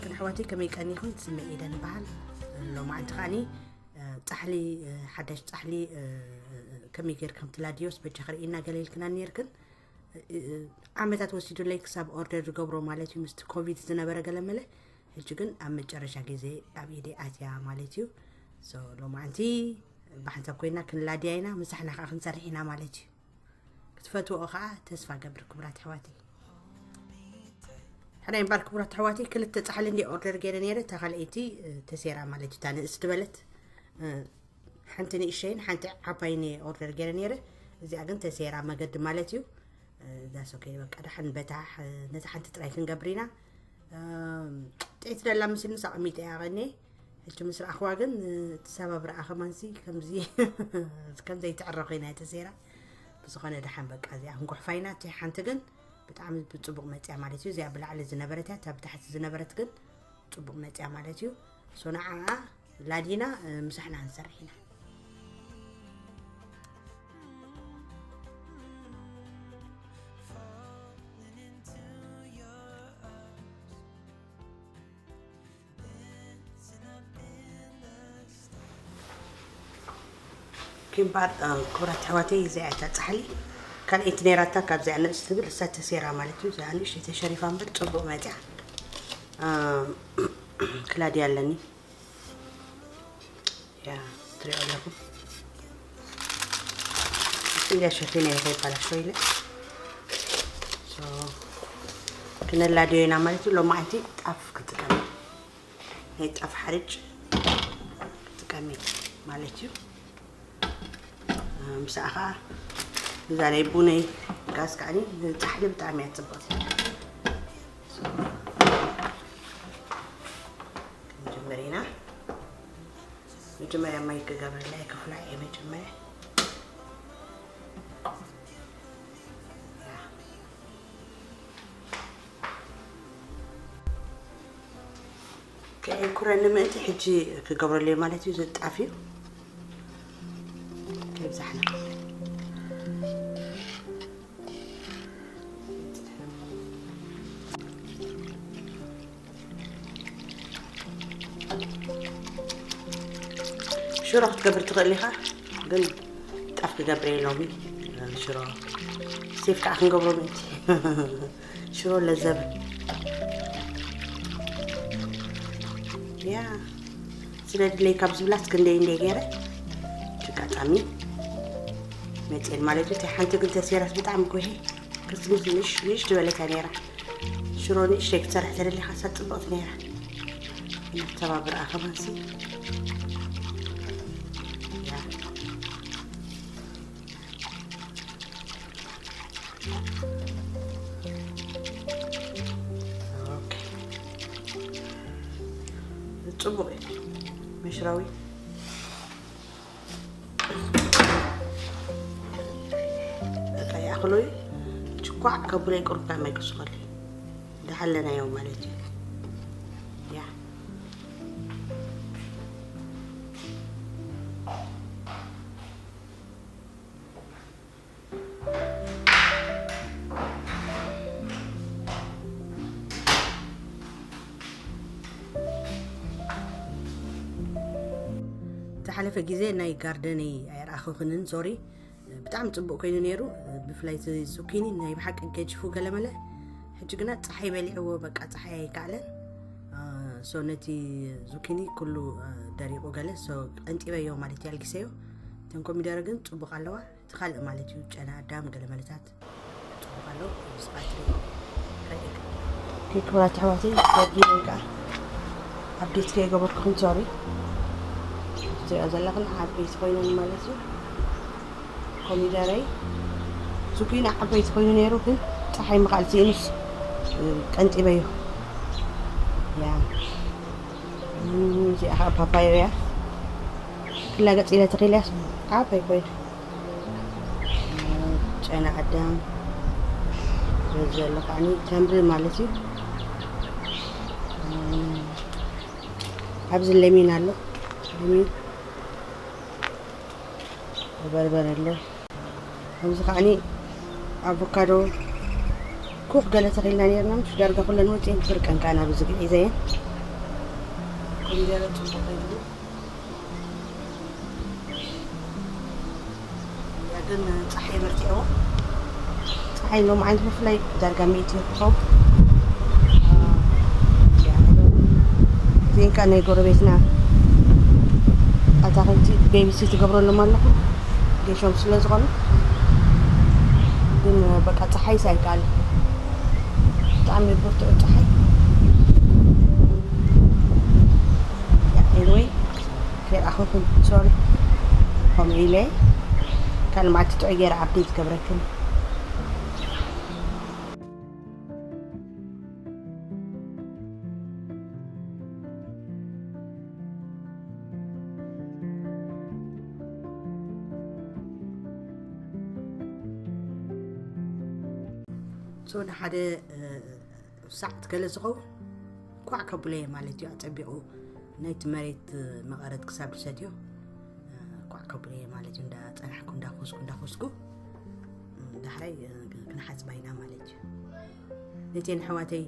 ኣሕዋተይ ከመይ ቀኒኹም? ስመ ኤደን በሃል። ሎማዓንቲ ከዓኒ እ፣ ጻሕሊ፣ እ፣ ሓዳሽ ጻሕሊ፣ እ፣ እ፣ እ፣ ከመይ ጌርክን ትላድዮስ በጃ ክርእይና ገለ ኢልክና ኔርክን። እ፣ እ፣ እ፣ ዓመታት ወሲዱለይ ክሳብ ኦርደር ዝገብሮ ማለት እዩ፣ ምስቲ ኮቪድ ዝነበረ ገለ መለ። ሕጂ ግን ኣብ መጨረሻ ግዜ ኣብ ኢደይ ኣትያ ማለት እዩ። ሶ፣ ሎማዓንቲ ብሓንሳብ ኮይና ክንላድያ ኢና፣ ምሳሕና ከኣ ክንሰርሕ ኢና ማለት እዩ። ክትፈትዎ ከኣ ተስፋ ገብር ክቡራት ኣሕዋተይ። ሕራይ እምበር ክቡራት ኣሕዋተይ፣ ክልተ ጻሕሊ እንዲ ኦርደር ገይረ ነይረ፣ እታ ካልኣይቲ፣ እ፣ ተሴራ ማለት እዩ፣ እታ ንእስ ዝበለት፣ እ፣ ሓንቲ ንእሸይን ሓንቲ ዓባይን እየ ኦርደር ገይረ ነይረ። እዚኣ ግን ተሴራ መገዲ ማለት እዩ። እ፣ ዳስ ኦኬ፣ በቃ ደሓን በታ፣ እ፣ ነታ ሓንቲ ጥራይ ክንገብር ኢና። እም፣ ጥዕቲ ደላ ምስል ምስ ኣቐሚጠ እያ ቐኔ። ሕጂ ምስ ረኣኽዋ ግን፣ እ፣ እቲ ሰባብ ረኣ ከማንሲ ከምዚ ከም ዘይትዕረ ኮይና እያ ተሴራ። ብዝኾነ ደሓን በቃ እዚኣ ክንጉሕፋ ኢና። እቲ ሓንቲ ግን ብጣዕሚ ብጽቡቕ መጽያ ማለት እዩ። እዚኣ ብላዕሊ ዝነበረት እያ፣ እታ ብታሕቲ ዝነበረት ግን ጽቡቕ መጽያ ማለት እዩ። ሶ ንዓኣ ላዲና፣ እ፣ ምሳሕና ክንሰርሕ ኢና። ኪምባር፣ እ፣ ክቡራት ኣሕዋተይ፣ እዚኣ እታ ጻሕሊ ካልኣይቲ ነይራታ፣ ካብዚኣ ንእስ ትብል እሳ ተሴራ ማለት እዩ። እዚኣ ንእሽተይ ተሸሪፋ እምበር ጽቡቕ መጽያ፣ እ፣ ክላድያ ኣለኒ። ያ፣ ትሪኦ ኣለኹም። ኢለ ሸፊነ እየ ከይባላሾ ኢለ። ሶ፣ ክነላድዮ ኢና ማለት እዩ። ሎማዓንቲ ጣፍ ክጥቀም፣ ናይ ጣፍ ሓርጭ ክጥቀም እየ ማለት እዩ። እ፣ ምሳኣ ኸዓ እዛ ናይ ቡነይ ጋዝ ከዓኒ ንጻሕሊ ብጣዕሚ እያ ትጽብቕቲ። ሶ፣ ክንጅምር ኢና። መጀመርያ ማይ ክገብረላ እየ፣ ክፍላ እየ መጀመርያ። ከይዕንኩረኒ ምእንቲ ሕጂ ክገብረሉ እየ ማለት እዩ። ዝጣፍ እዩ። ከይብዛሕና። ሽሮ ክትገብር ትኽእል ኢኻ፣ ግን ጣፍ ክገብር እየ ሎሚ። ሽሮ ሴፍ ከዓ ክንገብሮ ምእንቲ። ሽሮ ለዘብ። ያ፣ ስለ ድለይ ካብ ዝብላት ክንደይ እንደ ገይረ። ኣጋጣሚ መፅኤን ማለት እዩ። እታ ሓንቲ ግን ተሰይራት ብጣዕሚ ኮሄ። ክስምስ ንሽ-፣ ንእሽቶ ዝበለት እያ ነይራ። ሽሮ ንእሽተይ ክትሰርሕ ተደሊኻ እሳ ጽብቕቲ ነይራ። ነተባብርኣ ከማንሲ። ያ። ኦኬ። ጽቡቕ እዩ። መሽራዊ። በቃ ይኣኽሎ እዩ። ችኳዕ ከብሎ ይቅሩታ ማይ ክስኸል። ደሓለናዮ ማለት እዩ። ያ። ዝሓለፈ ግዜ ናይ ጋርደነይ ኣይረኣኹኽንን፣ ሶሪ። ብጣዕሚ ጽቡቕ ኮይኑ ነይሩ፣ ብፍላይ እቲ ዙኪኒ ናይ ብሓቂ ገጅፉ ገለመለ። ሕጂ ግና ጸሓይ በሊዕዎ፣ በቃ ጸሓይ ኣይከኣለን። ሶ ነቲ ዙኪኒ ኩሉ ደሪቑ ገለ፣ ሶ ቀንጢበዮ ማለት እዩ፣ ኣልጊሰዮ። እተን ኮሚደረ ግን ጽቡቕ ኣለዋ። እቲ ካልእ ማለት እዩ፣ ጨና ኣዳም ገለመለታት ጽቡቕ ኣሎ። ብስቓት ርእ። ክቡራት ኣሕዋተይ፣ ወዲ ወይ ከዓ ኣፕዴት ከይገበርኩኹም ሶሪ። ትሪኦ ዘለኽን ዓበይቲ ኮይነን ማለት እዩ። ኮሚደረይ፣ ዙኪኒ ዓበይቲ ኮይኑ ነይሩ፣ ግን ጸሓይ ምኻል ስኢኑስ፣ እ፣ ቀንጢበዮ። ያ። እም፣ እዚኣ ኸዓ ፓፓዮ እያ። ክላ ገጽ ኢለ ተኺለያስ ዓባይ ኮይኑ። ጨና ኣዳም በዚ ዘሎ ከዓኒ ተምሪ ማለት እዩ። እም፣ ኣብዚ ለሚን ኣሎ። ለሚን በርበረ ኣሎ። ኣብዚ ከዓኒ ኣቮካዶ፣ ኩኽ ገለ ተኺልና ነርና፣ ምሽ ዳርጋ ኩለን ወፂኤን፣ ፍርቀን ከኣ ናብ ዝግዒ ዘየን። ኮሚደረ ጽቡቕ ኢሉ። ያ ግን ጸሓይ በርቲዕዎ። ጸሓይ ሎም ዓይነት ብፍላይ ዳርጋ ሚእቲ ይርክቦም። እዚን ከኣ ናይ ጎረቤትና ኣታኽልቲ ቤቢሲ ትገብረሎም ኣለኹ። ጌሾም ስለ ዝኾኑ ግን በቃ ጸሓይ ሳይቃል ብጣዕሚ ብርቱዕ ጸሓይ። ኤኒወይ ከይረኣኹኹም ሶሪ። ከምኡ ኢለ ካልእ መዓልቲ ጥዑይ ገይረ ኣፕዴት ገብረክን። ሶ ንሓደ ሳዕ ትገለ ዝኸውን ኳዕ ከብሎ እየ ማለት እዩ። ኣጸቢቑ ናይቲ መሬት መቐረት ክሳብ ዝሰትዮ ኳዕ ከብሎ እየ ማለት እዩ። እንዳጸናሕኩ እንዳኾስኩ እንዳኾስኩ ዳሕራይ ክንሓጽባ ኢና ማለት እዩ። ነተን ኣሕዋተይ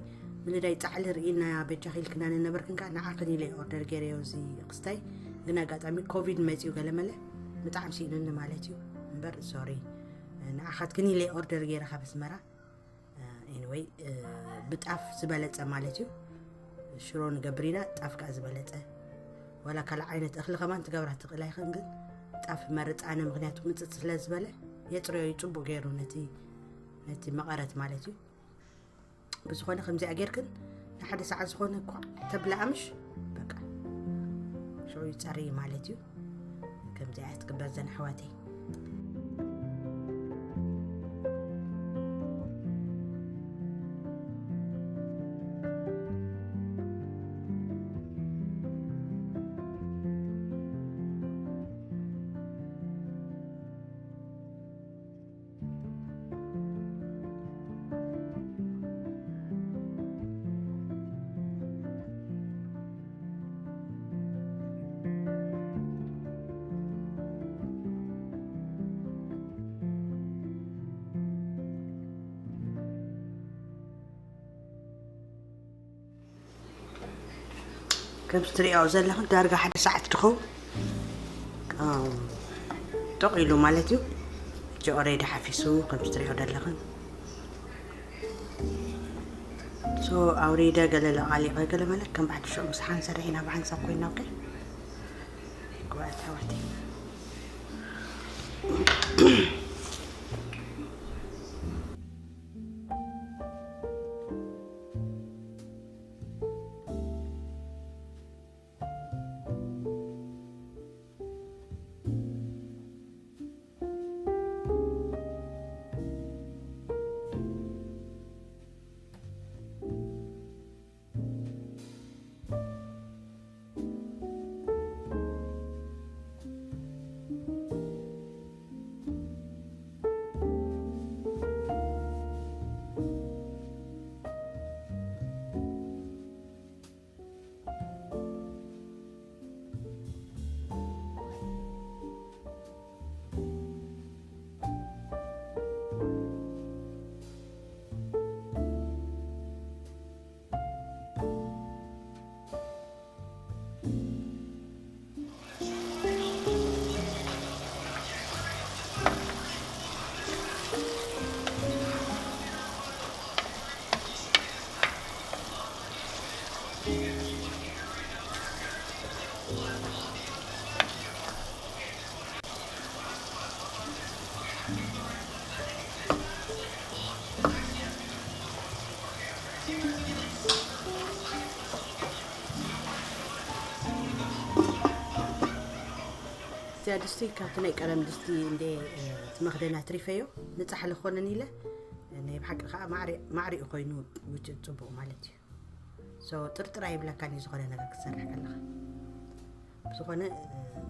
ምልዳይ ጻዕሊ ርኢና በጃኺ ኢልክና ንነበርክን ከኣ ንዓኽን ኢለ ኦርደር ገይረዮ እዚ ክስታይ። ግን ኣጋጣሚ ኮቪድ መጺኡ ገለመለ ብጣዕሚ ስኢኑኒ ማለት እዩ። እምበር ሶሪ ንዓኻትክን ኢለ ኦርደር ገይረ ካብ ኣስመራ። ኤኒወይ ብጣፍ ዝበለጸ ማለት እዩ። ሽሮ ንገብር ኢና፣ ጣፍ ከኣ ዝበለጸ። ዋላ ካልእ ዓይነት እኽሊ ከማን ትገብራ ትኽእላ ኢኽን፣ ግን ጣፍ መርጽ ኣነ፣ ምኽንያቱ ምጽጽ ስለ ዝበለ የጽርዮ እዩ ጽቡቕ ገይሩ ነቲ ነቲ መቐረት ማለት እዩ። ብዝኾነ ከምዚኣ ጌርክን ንሓደ ሰዓት ዝኾነ እኳ ተብላ ኣምሽ በቃ ሽዑ ይጸሪ ማለት እዩ። ከምዚኣ ትግበር ዘን ኣሕዋተይ። ከምዚ ትሪኦ ዘለኽን ዳርጋ ሓደ ሰዓት ትኸውን ጥቕ ኢሉ ማለት እዩ። ሕጂ ኦሬዲ ሓፊሱ ከምዚ ትሪኦ ዘለኽን ሶ ኣውሪደ ገለ ለቓሊቐ ገለ መለ ከም ባዕዲ ሽዑ ምስ ሓንሰረ ኢና ብሓንሳብ ኮይና ኦኬ። ክቡራት ኣሕዋተይ እዚኣ ድስቲ ካብቲ ናይ ቀደም ድስቲ እንደ እቲ መኽደና ትሪፈዮ ንጻሕሊ ክኾነን ኢለ ናይ ብሓቂ ከዓ ማዕሪኡ ኮይኑ ውፅእ ፅቡቕ ማለት እዩ። ሶ ጥርጥር ኣይብለካን እዩ ዝኾነ ነገር ክትሰርሕ ከለኻ። ብዝኾነ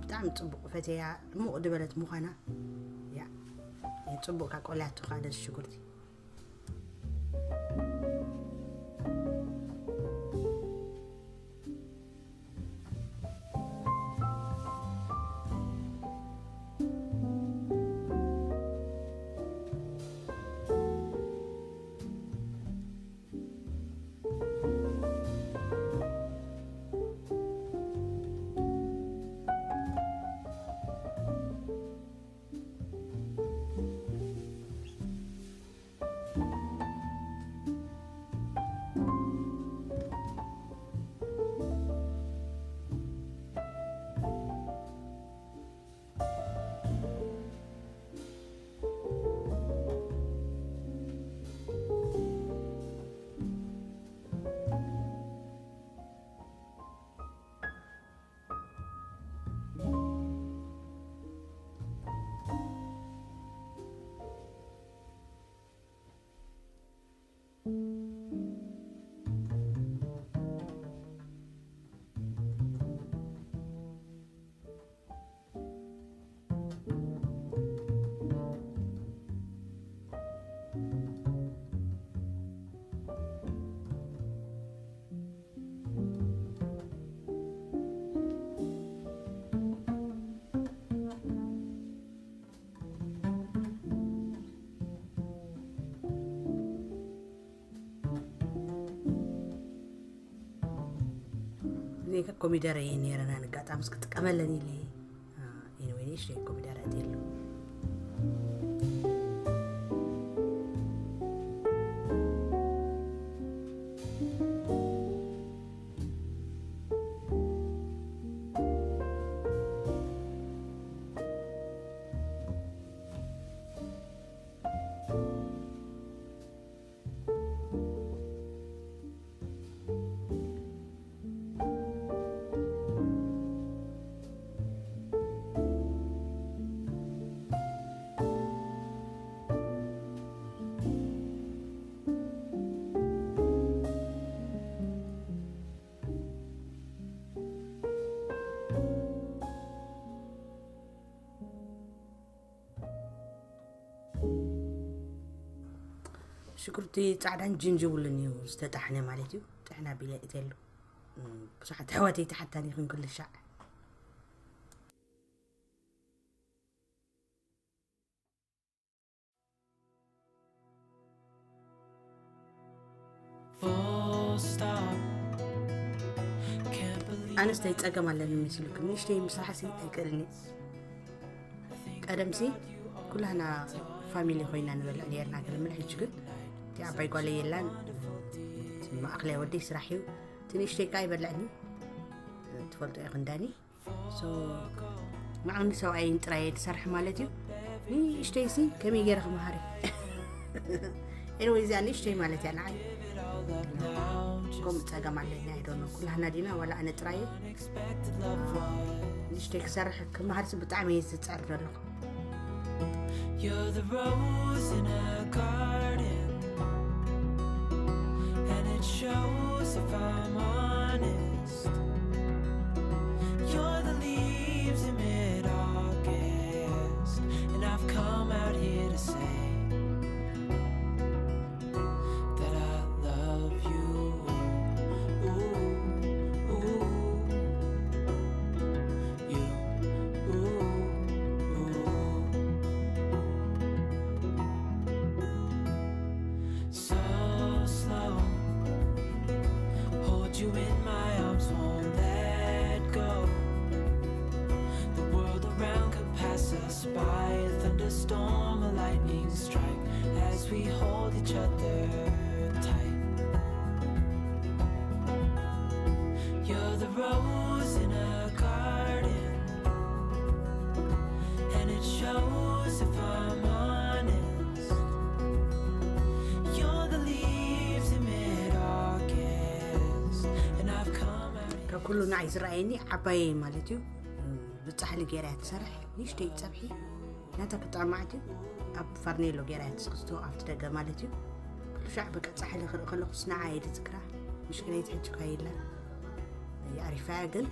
ብጣዕሚ ፅቡቕ ፈተያ ዕሙቕ ድበለት ምዃና ያ ፅቡቕ ካብ ቆልያቱ ከዓ ነዚ ሽጉርቲ እኔ ኮሚደር ይሄን የረናን ጋጣም እስክጥቀመለን ይለ። ኤኒዌይ እሺ፣ ኮሚደር አጥየሉ። ሽጉርቲ ጻዕዳን ጅንጅብልን እዩ ዝተጣሕነ ማለት እዩ። ጥሕና ቢለ እተሉ። እም፣ ብዙሓት ኣሕዋተይ ተሓታኒ ይኹን ኩሉ ሻዕ። ኣነስተይ ጸገም ኣለኒ መሲሉክን ንእሽተይ ምስራሕ ሲ ኣይክእልን እየ። ቀደምሲ ኩላህና ፋሚሊ ኮይና ንበልዕ ነርና ክልምል። ሕጂ ግን እቲ ዓባይ ጓለይ የላን። እቲ ማእኸላይ ወደይ ስራሕ እዩ። እቲ ንእሽተይ ከዓ ይበልዕኒ። ትፈልጦ ኢኹን ዳኒ። ሶ ንዓኒ ሰብኣይን ጥራይ እየ ዝሰርሕ ማለት እዩ። ንእሽተይሲ ከመይ ገይረ ክመሃር? ኤኒወይ እዚኣ ንእሽተይ ማለት እያ ንዓይ። ከምኡ ጸገም ኣለኒ ኣይዶኖ። ኩላህና ዲና ዋላ ኣነ ጥራይ እየ? ንእሽተይ ክሰርሕ ክመሃርሲ ብጣዕሚ እየ ዝጸር ዘለኹ። You're the rose in a garden, and it shows if I'm honest. You're the leaves in mid-August, and I've come out here to say that I love you. Ooh, ooh, you, ooh, ooh. So slow, hold you in my arms, won't let go. The world around could pass us by, a thunderstorm, a lightning strike, as we hold each other tight. You're the rose in a garden, and it shows if I'm honest. You're the leaves in mid-August, and I've come out ካብ ኩሉ ንዓይ ዝረኣየኒ ዓባየይ ማለት እዩ። ብጻሕሊ ገይራ እያ ትሰርሕ፣ ንእሽተይ ጸብሒ ናታ ክጥዕም ማለት እዩ። ኣብ ፋርኔሎ ገይራ እያ ትስኽስቶ ኣብቲ ደገ ማለት እዩ። ኩሉ ሻዕ በቃ ጻሕሊ ክርኢ ከለኹስ ንዓ እየ ዝዝክራ። ምሽክነይቲ ሕጂ እኳ የላን። ኣሪፋ እያ ግን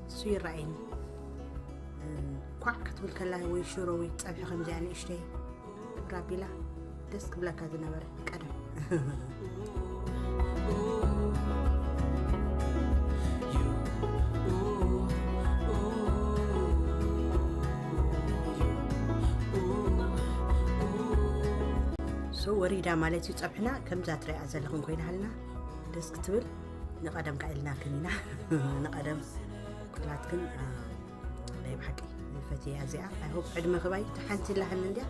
እሱ ይረኣየኒ። ኳዕ ክትብል ከላ ወይ ሽሮ ወይ ጸብሒ ከምዚኣ ንእሽተይ ክብራ ቢላ ደስ ክብለካ ዝነበረ ቀደም። ሶ ወሪዳ ማለት እዩ ጸብሕና። ከምዛ ትሪኣ ዘለኹም ኮይና ሃልና ደስ ክትብል። ንቐደም ከ ኢልና ክን ኢና። ንቐደም ኩላትክን፣ አ፣ ናይ ብሓቂ ፈትያ እዚኣ። ኣይ ሆፕ ዕድመ ክባይ ሓንቲ ላህን እንድያ።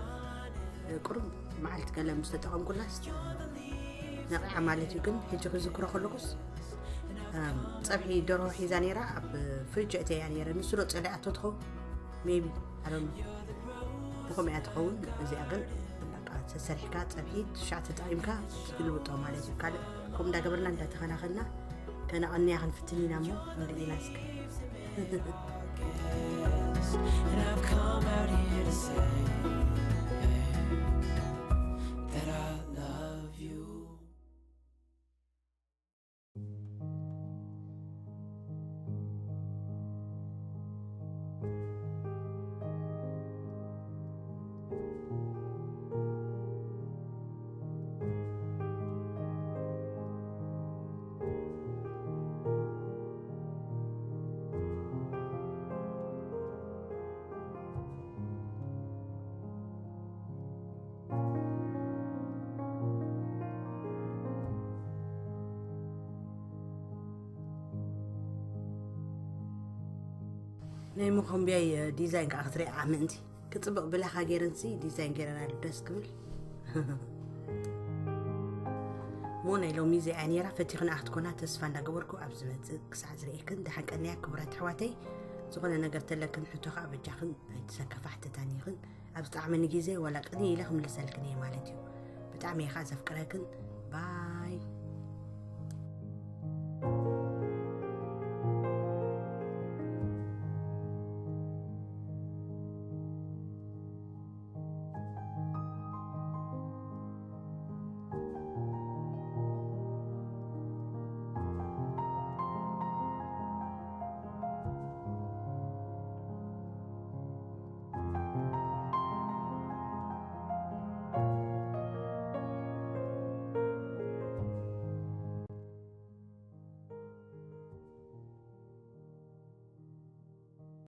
ቁሩብ መዓልቲ ገለ ምስ ተጠቐምኩላስ ነቒዓ ማለት እዩ። ግን ሕጂ ክዝክሮ ከለኩስ፣ እም፣ ጸብሒ ደርሆ ሒዛ ነይራ፣ ኣብ ፍሪጅ እተያ ነይረ። ንሱ ዶ ጸሊኣቶ ትኸውን? ሜቢ፣ ኣይ ዶንት ኖ። ብኸምኡ እያ ትኸውን። እዚኣ ግን በቃ ተሰሪሕካ ጸብሒ ትሻዕ ተጠቒምካ ትልውጦ ማለት እዩ። ካልእ ከምኡ እንዳገበርና እንዳተኸናኸልና ከነቐንያ ክንፍትን ኢና እሞ ንርኢ ኢና እስከ። And I've come out here to say that I love you. ናይ መኾንቢያይ ዲዛይን ከዓ ክትርኢ ምእንቲ ክፅብቕ ብላኻ ገይረንሲ ዲዛይን ገይረናሉ ደስ ክብል። ሞ ናይ ሎሚ እዚኣ ነራ ፈቲኽን ኣክትኮና ተስፋ እንዳገበርኩ ኣብ ዝመፅእ ክሳዕ ዝርእየክን ደሓን ቀንያ ክቡራት ኣሕዋተይ። ዝኾነ ነገር ተለክን ሕቶ ከዓ በጃኽን ኣይትሰከፋ ሕተታን ይኽን ኣብ ዝጣዕመኒ ግዜ ዋላ ቅኒ ኢለ ክምልሰልክን እየ ማለት እዩ። ብጣዕሚ እየ ከዓ ዘፍቅረክን። ባይ።